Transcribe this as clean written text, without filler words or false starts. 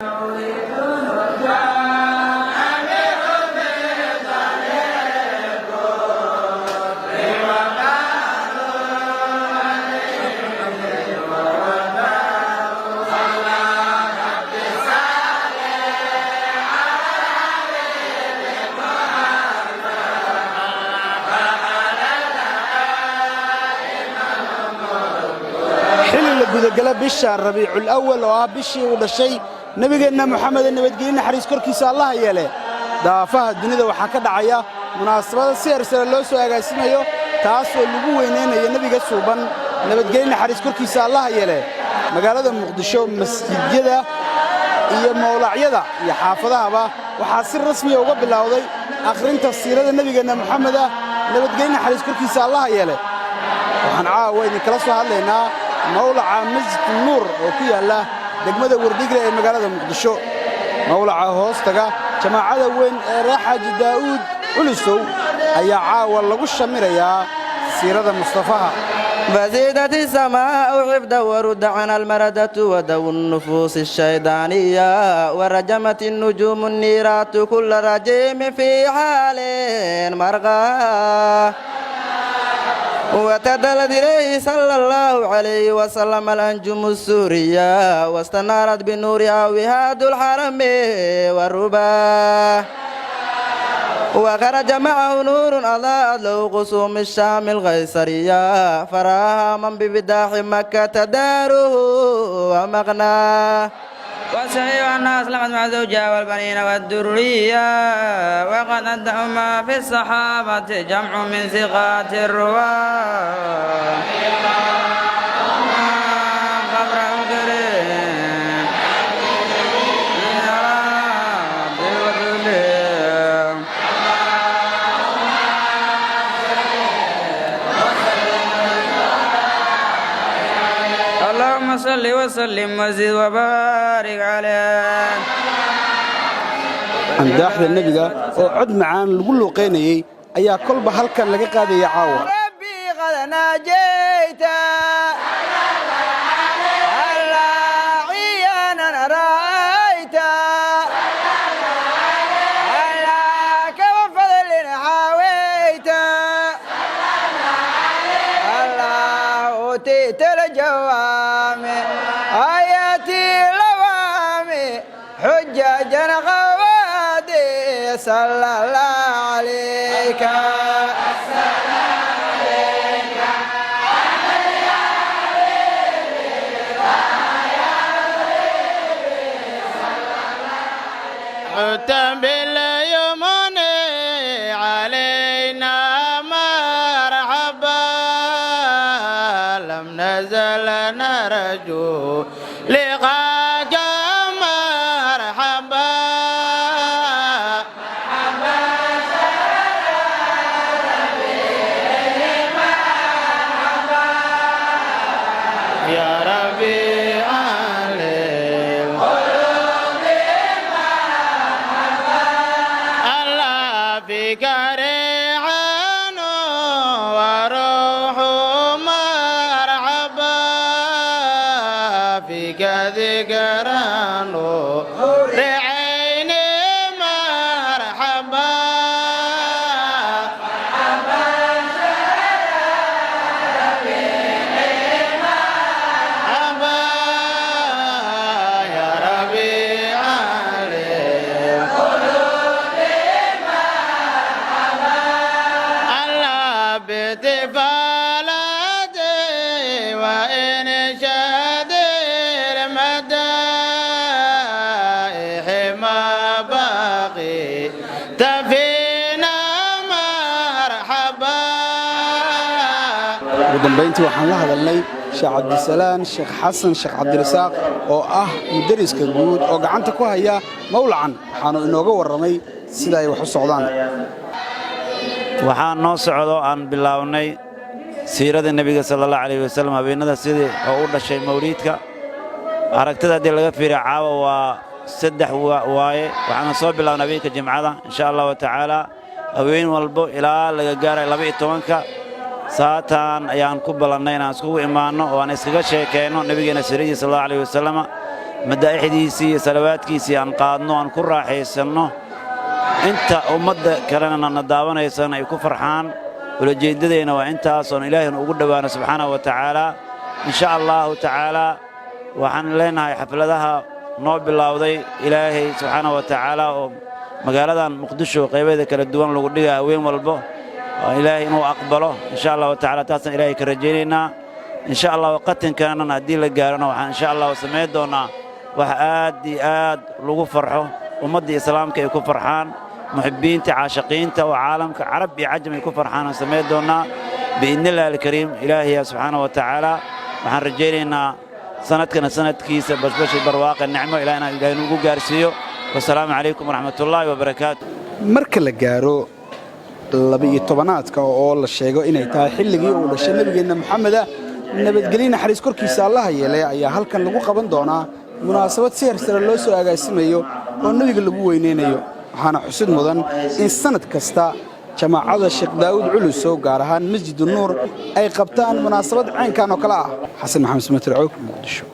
Xilli la gudagala bisha Rabiicul Awal, oo ah bishii uu dhashay Nebigeenna Moxamede, nabadgelye naxariis korkiisa Allaha yeele, daafaha dunida waxaa ka dhacaya munaasabada si hersare loo soo agaasimayo, taasoo lagu weynaynayo nebiga suuban, nabadgelye naxariis korkiisa Allaha yeele. Magaalada Muqdisho, masjidyada iyo mawlacyada iyo xaafadahaba waxaa si rasmiya uga bilowday akhrinta siirada nebigeenna Moxameda, nabadgelye naxariis korkiisa Allaha yeele. Waxaan caawa idinkala soo hadlaynaa mawlaca Masjid Nuur oo ku yaalla degmada Wardhigle ee magaalada Muqdisho. Mawlaca hoostaga jamaacada weyn ee reer Xaaji Daa'uud Culusow ayaa caawa lagu shamirayaa siirada Mustafaha. فزيدت السماء حفظا ورد عن المردة ودو النفوس الشيطانية، ورجمت النجوم النيرات كل رجيم في حال مرغى، وتدلت إليه صلى الله عليه وسلم الأنجم السورية، واستنارت بنورها وهاد الحرم والربا، وخرج معه نور أضاءت له قسوم الشام القيصرية، فراها من ببداح مكة داره ومغناه. والصحيح أنها أسلمت مع زوجها والبنين والذرية، وقد أدوا ما في الصحابة جمع من ثقات الرواة قبره كريم يا رب وسلم. اللهم صل وسلم وزد وبارك عليه. Amdaaxda nebiga oo cod macaan lagu luuqaynayey ayaa kolba halkan laga qaadaya caawa. ربي قد ناجيت عيانا رأيت على كفضل حاويت الله أوتيت الجوامع آياتي لوامي حجاجا خوادي صلى الله عليك. عدت باليمن علينا مرحبا، لم نزل نرجو لقاك مرحبا. يا ربيع القلوب الله فيك ريعان وروح مرحبا، فيك ذكرى نور عيني مرحبا. مرحبا يا ربيع القلوب الله بتفالتي وإن شاد المدائح ما بقي تفينا مرحبا. Ugu dambayntii waxaan la hadalnay Sheekh Cabdisalaan Sheekh Xasan Sheekh Cabdirasaaq, oo ah mudariska guud oo gacanta ku haya mawlacan, waxaanu inooga warramay sida ay wax u socdaan. Waxaan noo socdo aan bilownay siirada nebiga sala Allahu calayhi wasallam, habeenada sidii oo u dhashay mawliidka. Aragtida haddii laga fiiriyo, caawa waa 3 waaye. Waxaana soo bilownay habeenka Jimcada. Insha Allahu tacaala, haween walbo ilaa laga gaaray 12-ka saataan ayaan ku ballannay inaan iskugu imaanno oo aan iskaga sheekayno nebigeenna siiradiisa sal Allahu alayhi wasallam. madaa'ixdiisii iyo salawaadkiisii aan qaadno, aan ku raaxaysanno, inta ummadda kalena na daawanaysana ay ku farxaan. Ulajeeddadayna waa intaas, oon ilaahayna ugu dhowaano subxaanahu wa tacaala. Insha Allaahu tacaalaa, waxaan leenahay xafladaha noo bilowday Ilaahay subxaanahu wa tacaala oo magaaladan Muqdisho qaybaheeda kala duwan lagu dhiga haween walbo, Ilaahay inuu aqbalo insha Allahu tacala. Taasaan Ilaahay ka rajaynaynaa insha Allahu. Qatinkanan haddii la gaarona, waxaan insha Allahu samayn doonnaa wax aad iyo aad lagu farxo, ummadda islaamka ay ku farxaan, muxibbiinta, caashaqiinta oo caalamka carab iyo cajam ay ku farxaan aan samayn doonnaa biidnillahi alkariim. Ilaahiya subxaanahu wa tacaala waxaan rajaynaynaa sanadkana sanadkiisa bashbashi, barwaaqa, nicmo ilaah inaan Ilaahay nugu gaarsiiyo. Wasalaamu calaykum waraxmatullaahi wabarakaatu. Marka la gaaro 12aadka oo la sheego inay tahay xilligii uu dhashay nebigeenna Moxameda, nabadgelyo naxariis korkiisa Allaha yeelay, ayaa halkan lagu qaban doonaa munaasabad si hersare loo soo agaasimayo oo nebiga lagu weynaynayo. Waxaana xusid mudan in sannad kasta jamaacada Sheekh Daa'uud Culusow, gaar ahaan Masjidu Nuur, ay qabtaan munaasabad caynkan oo kale ah. Xasan Maxamed Samatir Coog, Muqdisho.